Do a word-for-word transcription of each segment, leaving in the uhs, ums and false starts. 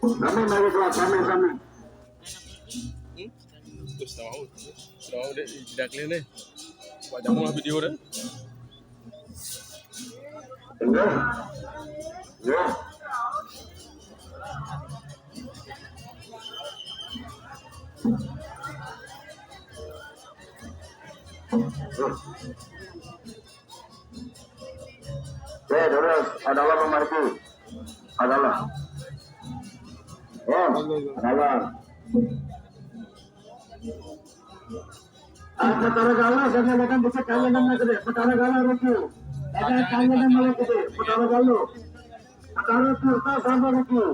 Sami, mari keluar, sami, sami. Hmm? Terus tahu, terus tahu deh, tidak clear nih. Buat jamu lah video deh. Iya. Iya. Ya, terus adalah memarki. Adalah. Ya, adalah. Ah, Petara Gala, saya nyatakan bisa kalian nama gede. Petara Gala ruku. Ada kalian nama gede. Petara Gala. Petara Tirta sama ruku.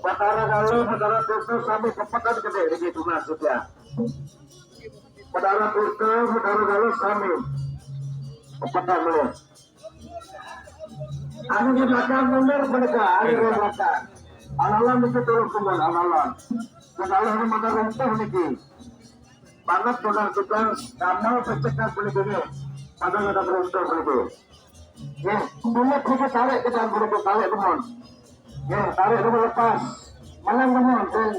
Petara Gala, Petara Tirta sama kepekan gede. Begitu maksudnya. Petara Tirta, Petara Gala sama. Kepekan dulu. Anu di belakang mundur mereka, anu di belakang. Alalan itu terus keluar, alalan. Segala ini mata runtuh niki. Banget sudah kita kamu pecekat beli gini. Pada ada beruntung beli gini. Ya, sulit kita tarik kita beli tarik teman. Ya, tarik dulu lepas. Menang teman, dan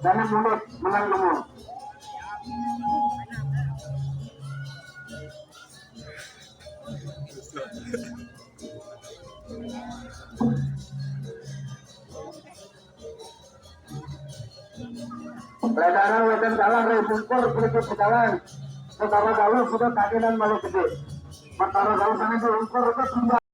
jangan mundur, menang teman. Ledaran wetan jalan, rei bungkur, berikut jalan. Petara Gala sudah kakinan malu gede. Petara Gala sana bungkur itu pindah.